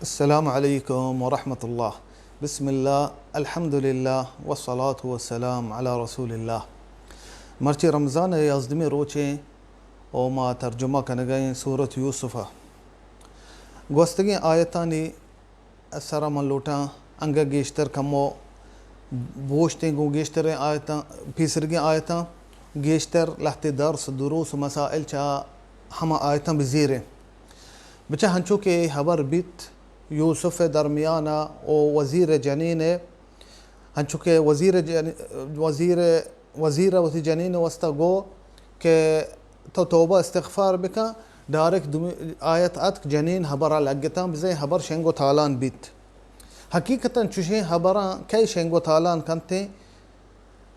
السلام علیکم ورحمۃ اللہ۔ بسم اللہ، الحمدللہ، والصلاة والسلام علی رسول اللہ۔ مرچی رمضان ءِ یازدمی روچیں او ما ترجمہ کنگائیں سورت یوسف ءَ۔ گوستگیں آیتانی سرا من لوٹاں انگہ گیشتر کمو بوشتیں گوں گیشتریں آیتاں، پیسرگیں آیتاں گیشتر لہتے درس، دروس و مسائل چہ ہما آیتاں بزیریں۔ بچہ ہنچو کہ ہبر بیت یوسف ءِ درمیان ءَ و وزیر ءِ جنین ءَ، ہنچو کہ وزیر ءِ جن-، وزیر، وزیر ءَ وتی جنین ءِ واسطہ گو کہ تو توبہ استغفار بکن، ڈائریکٹ دومی آیت اتک، جنین ہبر ءَ لگتاں، بزاں ہبر شنگ و تالان بیت۔ حقیقتاً چوشیں ہبراں کئے شنگ و تالان کنتیں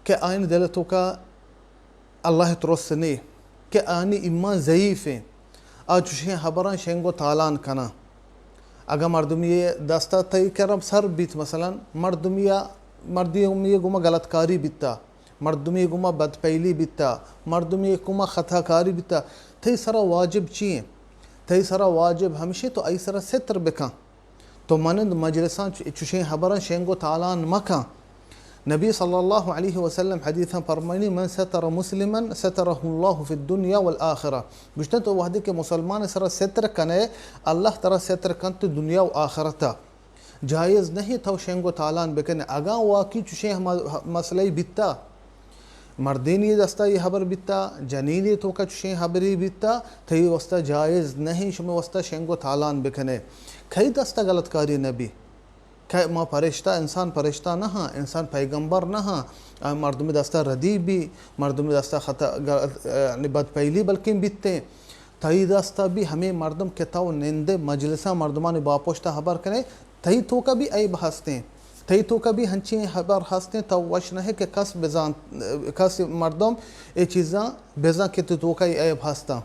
کہ آیانی دل ءِ توکا اللہ ءِ ترس نے، کہ آیانی ایمان ضعیف ایں، آ چوشیں ہبراں شنگ و تالان کناں۔ اگاں مردمی دستا تئی کرا سر بیت، مثلاً مردمی، مردمی گوما غلط کاری بیتا، مردمی گوما بدپیلی بیتا، مردمی گوما خطا کاری بیتا، تئی سرا واجب چی ایں؟ تئی سرا واجب ہمشی تو آئی سرا ستر بکن۔ تو منند مجلساں چ-، چوشیں ہبراں شنگ و تالان مکن۔ نبی صلی اللہ علیہ وسلم حدیثاں پرمانی، من ستر مسلما سترہ اللہ فی الدنیا والآخرہ۔ گوشتن تو وہدے کہ مسلمان سرا ستر کنے، اللہ ترا ستر کنت دنیا و آخرتا۔ جائز نہیں تو شنگ و تالان بکنے۔ اگاں واقعی چوشیں ہما مسئلہ بیتا، مردینی دستا یہ ہبر بیتا، جنینی توکا چوشیں ہبری بیتا، تئی واسطہ جائز نہیں شمے واسطہ شنگ و تالان بکنے۔ کئی دستا غلط کاری نبی؟ کہ ما پرشتہ، انسان پرشتہ نہ ہاں، انسان پیغمبر نہ ہاں، آ مردمی دستا ردی بی، مردمی دستا خطا، غلط، یعنی بدپیلی بلکیں بیتیں۔ تئی دستا بی ہمے مردم کہ تو نندے مجلساں مردمانی باپشتا ہبر کنے، تئی توکا بی عیب ہستیں، تئی توکا بی ہنچیں ہبر ہستیں، تو وش نہ کہ کس بزان، کس مردم اے چیزاں بزان کہ تئی توکا اے عیب ہستاں۔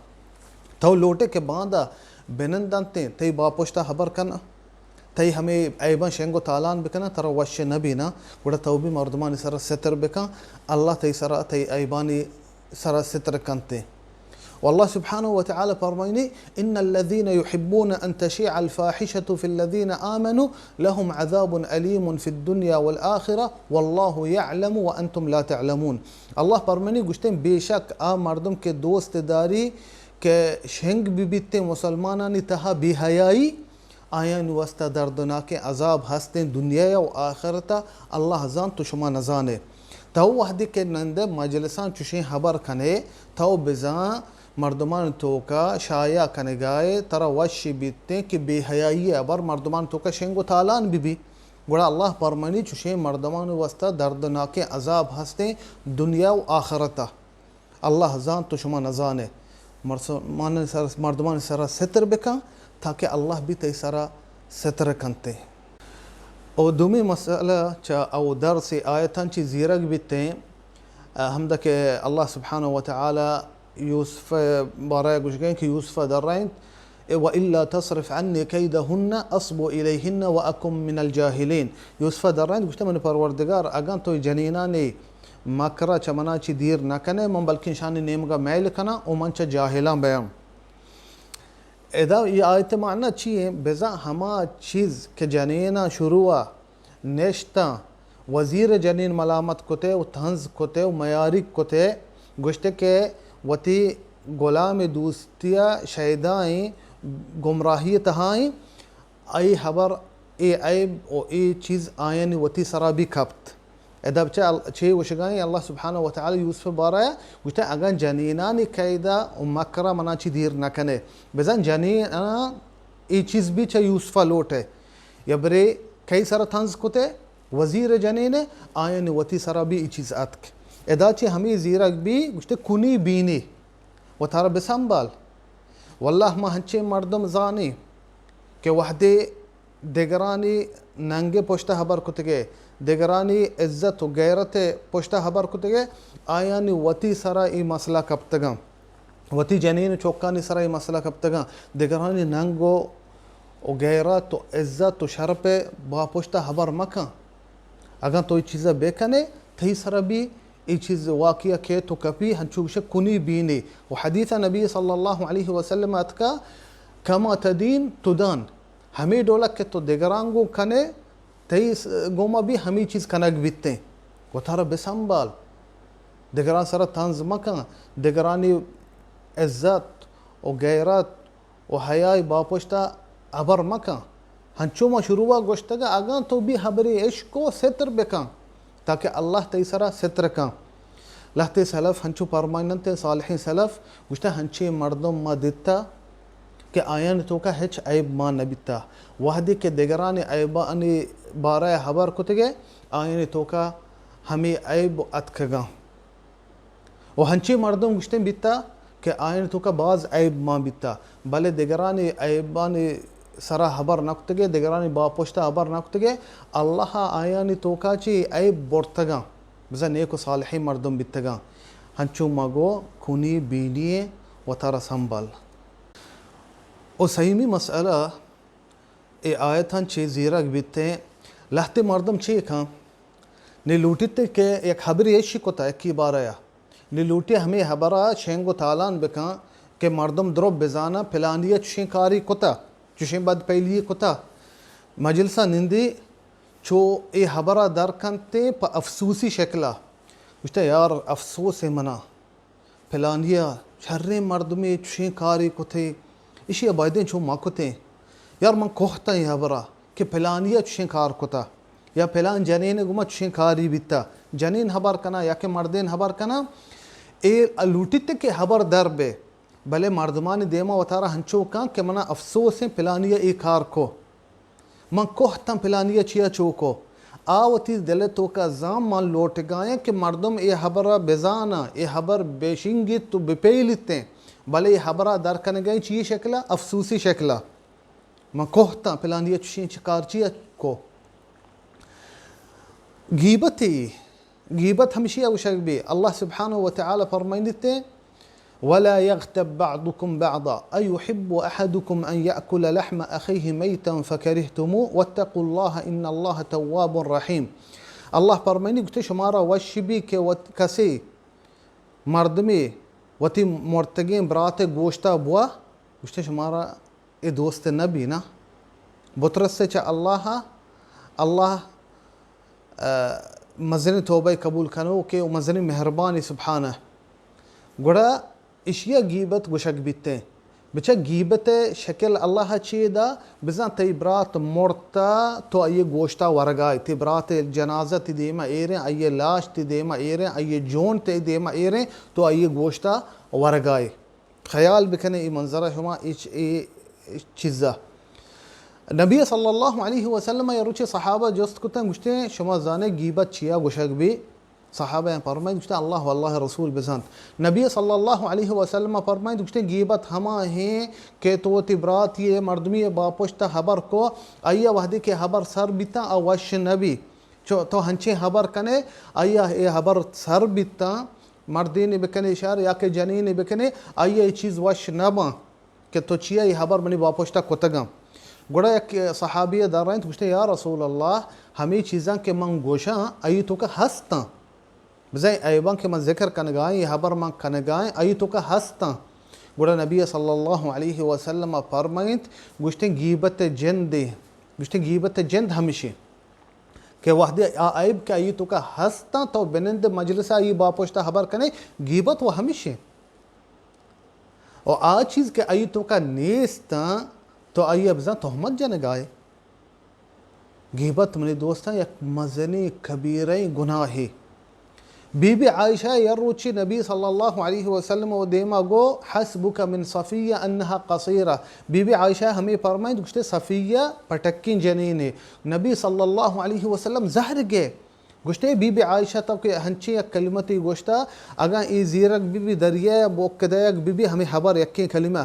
تو لوٹے کہ باندا بنندنتیں، تئی باپشتا ہبر کناں، تئی ہمے عیباں شنگ و تالان بکناں، ترا وش نہ بیناں، گڑا تو بی مردمانی سرا ستر بکن، اللہ تئی سرا تئی عیبانی سرا ستر کنت۔ و اللہ سبحانہ و تعالی فرمائنی، ان الذين يحبون ان تشيع الفاحشة في الذين آمنوا لهم عذاب اليم في الدنيا والآخرة والله يعلم وانتم لا تعلمون۔ اللہ فرمائنی گوشتیں، بے شک آ مردم کہ دوست داری کہ شنگ ببیتیں مسلمانانی تہا بے حیائی، آیانی واسطہ دردناکیں عذاب ہستیں دنیا و آخرتا، اللہ زانت و شما نزانے۔ تو وہدے کہ نندے مجلساں چوشیں ہبر کنے، تو بزاں مردمان توکا شایع کنگائے، ترا وشی بیتیں کہ بے حیائی ہبر مردمان توکا شنگ و تالان ببی۔ گڑا اللہ پرمانی چوشیں مردمان واسطہ دردناکیں عذاب ہستیں دنیا و آخرتا۔ اللہ زانت و شما نزانے۔ مرسمان سر، مردمان سرا ستر بکن، تاکہ اللہ بی تئی سرا ستر کنتے۔ او دومی مسئلہ چا او درس آیتاں چی زیرگ بیتیں، ہمدا کہ اللہ سبحانہ و تعالی یوسف بارہ گوشگیں کہ یوسف درائنت، وإلا تصرف عني كيدهن أصب إليهن وأكن من الجاهلين۔ یوسف ء درائینت گوشتہ، منی پروردگار، اگاں تو جنینانی مکر ء چہ منا چی دیر نہ کنے، من بلکیں شانی نیمگ ء میل کناں و من چہ جاہلاں بیاں۔ ادا ای آیت معنی چی ایں؟ بزاں ہما چیز کہ جنیناں شروع ء نشتاں، وزیر ء جنین ملامت کتے و طنز کتے و میاریگ کتے، گوشتے کہ وتی غلام دوستی ء شیدائیں گمراہی ء تہائیں، اے ہبر، اے عیب و اے چیز آیانی وتی سرا بی کپت۔ ادا بچہ ال-، چے گوشگائیں اللہ سبحانہ و تعالی یوسف بارہ گوشتے، اگاں جنینانی قیدہ و مکرہ منا چی دیر نکنے، بزن جنیناں اے چیز بی چہ یوسفا لوٹے۔ یا برے کئی سرا طنز کتے، وزیر جنین ء، آیانی وتی سرا بی ای چیز اتک۔ ادا چہ ہمے زیرگ بی گوشتے، کنی بینی و ترا بسنبال۔ واللہ ما ہنچیں مردم زانیں کہ وہدے دگرانی ننگ ء پشت ء ہبر کتگے، دگرانی عزت و غیرت ء پشت ء ہبر کتگے، آیانی وتی سرا ای مسئلہ کپتگاں۔ وتی جنین و چکانی سرا اے مسئلہ کپتگاں۔ دگرانی ننگ و، و غیرت و عزت و شرپ ء باپشت ء ہبر مکن۔ اگاں تو اے چیز ء بہ کن ئے، تئی سرا بی اے چیز واقعہ کیت و کپی، ہنچو گوشے کنی بینی۔ و حدیث نبی صلی اللہ علیہ وسلم اتکا، کما تدین تدان۔ ہمے ڈولک کہ تو دگراں گوں کنے، تئی س-، گوما بھی ہمے چیز کنگ بیتیں۔ وتارا بسنبال، دگراں سرا طنز مکن، دگرانی عزت و غیرت و حیائی باپشتا ہبر مکن۔ ہنچو ما شروعا گوشتگا، اگاں تو بھی ہبرے اشکو، ستر بکن، تاکہ اللہ تئی سرا ستر کن۔ لہتے سلف ہنچو پرمائننت، صالحیں سلف گوشتہ، ہنچیں مردم ما دیتا کہ آیانی توکا ہچ عیب مان نہ بیتا۔ وہدے کہ دگرانی عیبانی بارہ ہبر کتگے، آیانی توکا ہمے عیب اتکگاں۔ و ہنچیں مردم گوشتیں بیتا کہ آیانی توکا باز عیب مان بیتا، بلے دگرانی عیبانی سرا ہبر نہ کتگے، دگرانی باپشتا ہبر نہ کتگے، اللہ آیانی توکا چی عیب برتگاں، بزاں نیک و صالحیں مردم بیتگاں۔ ہنچو مگو، کنی بینی وتارا سنبھال۔ و سیمی مسئلہ، اے آیتاں چے زیرگ بیتیں، لہتے مردم چے کن؟ نی لوٹیت کہ یک ہبرے اشی کتا یکی بارہ یا، نی لوٹی ہمے ہبرا شنگ و تالان بکن کہ مردم درو بزاناں پلانی چشیں کاری کتا، چشیں بدپیلی کتا۔ مجلسا نندی، چو اے ہبرا در کنتیں پہ افسوسی شکلا۔ گوشتہ، یار، افسوس ہے منا، پلانیا شریں مردمے چشیں کارے کتے، اشیا بایدیں چو مہ کتیں۔ یار، من کوہتاں اے ہبرا کہ پلانیا چشیں کار کتا یا پلان جنین گوما چشیں کاری بیتا۔ جنین ہبر کنا یا کہ مردین ہبر کنا، اے لوٹیت کہ ہبر در بے، بلے مردمانی دیما وتارا ہنچو کن کہ منا افسوس ہیں پلانیا اے کار کو۔ من کوہتاں پلانی ء چیا چو کو۔ آ وتی دل ء توکا زان، من لوٹگایاں کہ مردم اے ہبر ء بزاناں، اے ہبر بہ شنگیت و بہ پیلیتیں، بلے اے ہبر ء در کنگائیں چی شکل ء؟ افسوسی شکل ء۔ من کوہتاں پلانی ء چشیں چکار چیا کو۔ گیبتے، گیبت ہمشی ء گوشگ بی۔ اللہ سبحانہ و تعالی فرمائنیتے، ولا يغتب بعضكم بعضا أيحب أحدكم أن يأكل لحم أخيه ميتا فكرهتموه واتقوا الله إن الله تواب رحيم۔ اللہ فرمائنی، گوشتے، شمارا وش بی کہ وت کسے مردمے وتی مرتگیں برات گوشتا بوا، گوشتے، شمارا اے دوست نہ بی نا۔ بترس چہ اللہ ء، اللہ، ء، مزنیں توبہ قبول کنوکے و مزنیں مہربانی سبحانہ۔ گڑا اشیا گیبت گوشگ بیتیں۔ بچہ گیبت ء شکل اللہ ء چے دا؟ بزاں تئی برات مرتا، تو آئی گوشتا ورگائے، تئی برات جنازہ تی دیما ایریں، آئی لاش تی دیما ایریں، آئی جون تی دیما ایریں، تو آئی گوشتا ورگائے۔ خیال بکنے اے منظر ء شما، اے چ-، اے چیز ء۔ نبی صلی اللہ علیہ وسلم ء روچے صحابہ جست کتن، گوشتے، شما زانے گیبت چیا گوشگ بی؟ صحابہ ء پرمائیت، گوشتے، اللہ و اللہ ء رسول بزانت۔ نبی صلی اللہ علیہ وسلم ء پرمائیت، گوشتے، گیبت ہما ہیں کہ تو وتی براتی ء مردمی ء باپشت ء ہبر کو، آئی ء وہدے کہ ہبر سر بیتاں، آ وش نہ بی۔ چو تو ہنچیں ہبر کنے، آئی ء اے ہبر سر بیتاں، مردینے بکنے اشار یا کہ جنینے بکنے، آئی ء اے چیز وش نہ باں کہ تو چیا اے ہبر منی باپشتا کتگاں۔ گڑا یک صحابی ء درائینت، گوشتے، یا رسول اللہ، ہمے چیزاں کہ من گوشاں، آئی توکا ہستاں۔ بزاں عیباں کہ من ذکر کنگائیں، اے ہبر من کنگائیں، آئی توکا ہستاں۔ گڑا نبی صلی اللہ علیہ وسلم ء پرمائینت، گوشتے، گیبت جندے، گوشتے، گیبت جند ہمشی کہ وہدے آ عیب کہ آئی توکا ہستاں، تو بنند مجلس آئی باپشتا ہبر کنے، گیبت و ہمشی۔ و آ چیز کہ آئی توکا نیستاں، تو آئی بزاں تہمت جنگائے۔ گیبت منی دوستاں یک مزنیں کبیریں گناہے۔ بی بی عائشہ ء یک روچے نبی صلی اللہ علیہ وسلم ء دیما گو، حسبک من صفیہ انہا قصیرہ۔ بی بی عائشہ ہمے پرمائنت، گوشتے، صفیہ پٹکیں جنینے۔ نبی صلی اللہ علیہ وسلم زہر گے۔ گوشتے، بی بی عائشہ، تو کہ ہنچیں یک کلمتی گوشتا، اگاں اے زیرگ بی بی، دریائے بوک دئیگ بی بی، ہمے ہبر یکیں کلمہ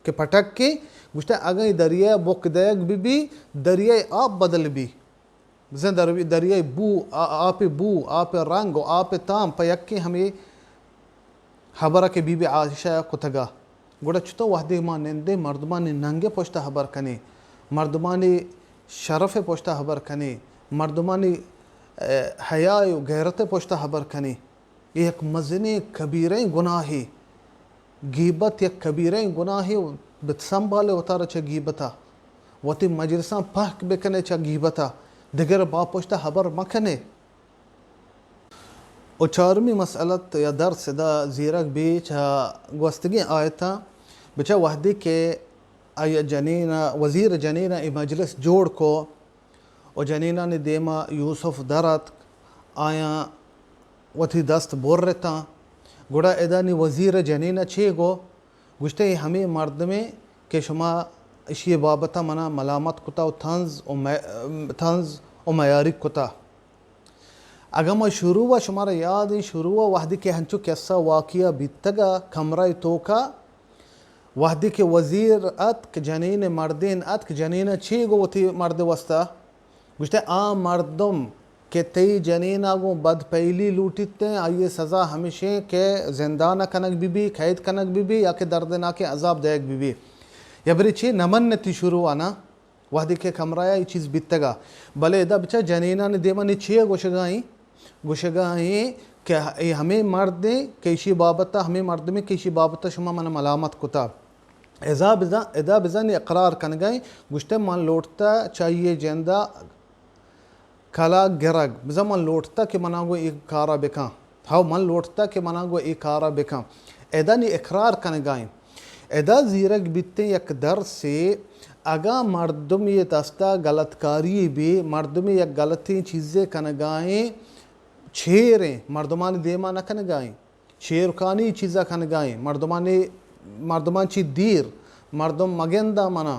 کہ پٹکیں، گوشتے، اگاں اے دریائے بوک دئیگ بی بی، دریائے آپ بدل بی۔ بزاں در-، دریائے بو، آ-، آپ بو، آپ رنگ و آپ تام پہ یکیں ہمے ہبر کہ بی بی عائشہ کتگا۔ گڑا چتو وہدے ما نندیں مردمانی ننگ پشت ہبر کنیں، مردمانی شرف پشت ہبر کنیں، مردمانی، اے، حیا و غیرت پشت ہبر کنیں۔ اے یک مزنیں کبیریں گناہے۔ گیبت یک کبیریں گناہے و بت سنبھالے وتارا چہ گیبتا۔ وتی مجلساں پہک بکنے چہ گیبتا، دگر باپشتا ہبر مکنے۔ و چارمی مسئلت یا درس ادا زیرگ بی چہ گوستگیں آیتاں، بچہ وہدی کہ آئی جنین، وزیر جنین ای مجلس جوڑ کو و جنینانی دیما یوسف در اتک، آیاں وتی دست برتاں، گڑا ادا نی وزیر جنین چے گو؟ گوشتے، اے ہمے مردمے کہ شما اشی بابت منا ملامت کتا و طنز و می-، طنز و میاریگ کتا۔ اگاں ما شروع ء شمارا یاد انت، شروع ء وہدے کہ ہنچو قصہ واقعہ بیتگ ء کمرہ ء توکا، وہدے کہ وزیر اتک، جنین ء مردین اتک، جنین ء چے گو وتی مرد ء واسطہ؟ گوشتے، آ مردم کہ تئی جنین ء گوں بدپہلی لوٹیت انت، آئی ء سزا ہمشیں کہ زندان ء کنگ بہ بی، قید کنگ بہ بی یا کہ دردناکیں عذاب دئیگ بہ بی۔ یا برے چے نہ منتی شروع ء نا؟ وہدے کہ کمرہ ء اے چیز بیتگ ء، بلے ادا بچار جنینانی دیما نی چے ء گوشگا ایں؟ گوشگا ایں کہ اے ہمے مردے کہ ایشی بابت ء، ہمے مردمے کہ ایشی بابت ء شما من ملامت کتا۔ ادا بزاں، ادا بزاں نی اقرار کنگا ایں، گوشتے من لوٹتا چہ آئی ء جند ء کلاگ گرگ، بزاں من لوٹتا کہ منا گوں اے کارا بکن۔ ہو، من لوٹتا کہ منا گوں اے کارا بکن۔ ادا نی اقرار کنگا ایں۔ ادا زیرگ بیتیں یک درسے، اگاں مردمے دستا غلط کاری بی، مردمے یک غلطیں چیزے کنگا ایں، چیریں، مردمانی دیما نہ کنگا ایں۔ چیرکانی چیزا کنگا ایں، مردمانی، مردمان چی دیر، مردم مگندا منا۔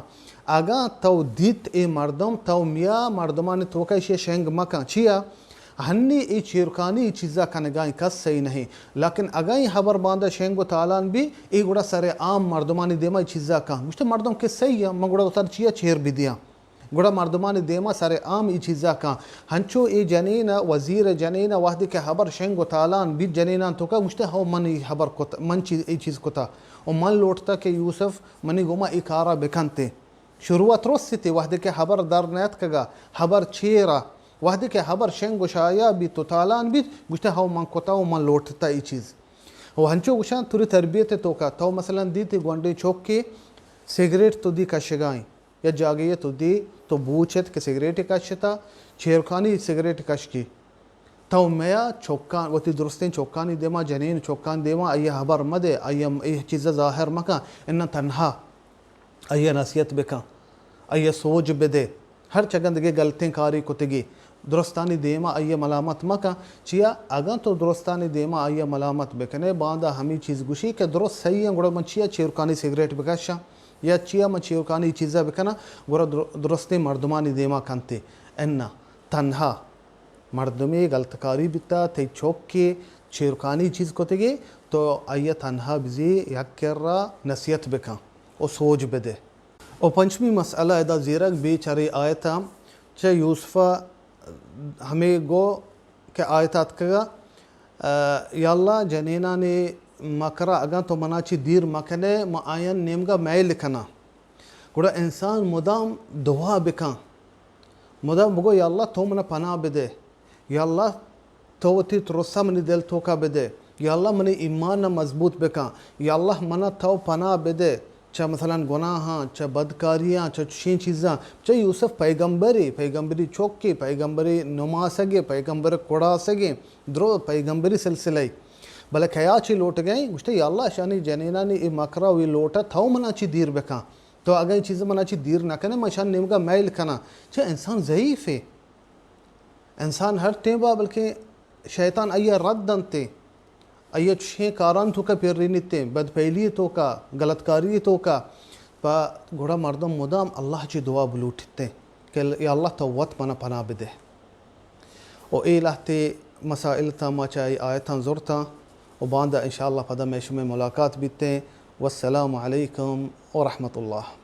اگاں تو دیت اے مردم، تو میا مردمانی توکا ایشی شنگ مکن۔ چیا؟ ہنی اے چیرکانی چیزا کنگا ایں، کس صحیح نہیں۔ لیکن اگاں اے ہبر باندا شنگ و تالان بی، اے گڑا سر عام مردمانی دیما اے چیزا کن۔ گوشتے مردم کہ صحیح ہے، من گڑا وتارا چیا چیر بدیاں؟ گڑا مردمانی دیما سر عام اے چیزا کن۔ ہنچو اے جنین ء، وزیر ء جنین ء وہدے کہ ہبر شنگ و تالان بیت جنینان توکا، گوشتے، ہو من اے ہبر کت، من چیز، اے چیز کتا و من لوٹتا کہ یوسف منی گوما اے کارا بکنتے۔ شروع ء ترسیتے، وہدے کہ ہبر در نیتکگا، ہبر چیرا، وہدے کہ ہبر شنگ و شایا بیت و تالان بیت، گوشتے، ہو من کتا و من لوٹتا اے چیز۔ و ہنچو گوشاں توری تربیت توکا، تو مثلاً دیتے گونڈیں چوکے سگریٹ تو دی کشگائیں، یا جاگہے تو دی، تو بوچت کہ سگریٹے کشتا، چیرکانی سگریٹ کشکی۔ تو میا چکان، وتی درستیں چکانی دیما، جنین چکان دیما، آئی ہبر مدے، آئی اے چیزا ظاہر مکن، اناں تنہا آئی نصیحت بکن، آئی سوج بدے۔ ہر چگندگے غلطیں کاری کتگی، درستانی دیما آئی ملامت مکن۔ چیا؟ اگاں تو درستانی دیما آئی ملامت بکنے، باندا ہمی چیز گوشی کہ درست صحیح ہیں، گڑا من چیا چیرکانی سگریٹ بکشاں؟ یا چیا من چیرکانی چیزا بکناں، گڑا در-، درستیں مردمانی دیما کنتے۔ اناں، تنہا مردمے غلط کاری بیتا، تئی چوکے چیرکانی چیز کتگے، تو آئی تنہا بزی یک کرا نصیحت بکن و سوج بدے۔ و پنچمی مسئلہ ادا زیرگ بی چرے آیتا چہ یوسفا ہمے گو کہ آیت آتکگا، ء، یا اللہ، جنینانی مکرا اگاں تو منا چی دیر مکنے، من آیان نیمگا میل کناں۔ گڑا انسان مدام دعا بکن، مدام بگو، یا اللہ، تو منا پناہ بدے، یا اللہ، تو وتی ترسا منی دل توکا بدے، یا اللہ، منی ایمان مضبوط بکن، یا اللہ، منا تو پناہ بدے۔ چہ مثلاً گناہاں، چہ بدکاریاں، چہ چشیں چیزاں، چہ یوسف پیغمبرے، پیغمبری چوکے، پیغمبری نماسگے، پیغمبر کڑاسگے، درو پیغمبری سلسلہ ای۔ بلے کیا چی لوٹگئیں؟ گوشتے، یا اللہ، اشانی جنینانی اے مکرا و اے لوٹا تو منا چی دیر بکن۔ تو اگاں اے چیز منا چی دیر نکنے، من اشان نیمگا میل کناں۔ چہ انسان ضعیفے۔ انسان ہر ٹیمبا بلکیں شیطان آئی ء رد دنت ء آئی ء چشیں کاران توکا پرینیت ء، بدپہلی توکا، غلطکاری توکا، پہ گڑا مردم مدام اللہ چی دعا بلوٹیت ء کہ یا اللہ تو وت منا پناہ بدے۔ و اے لہتے مسائل تا ما چہ اے آیتاں زرتاں و باندا انشاءاللہ پدا مئے شمئے ملاقات بیت ء۔ والسلام علیکم ورحمۃ اللہ۔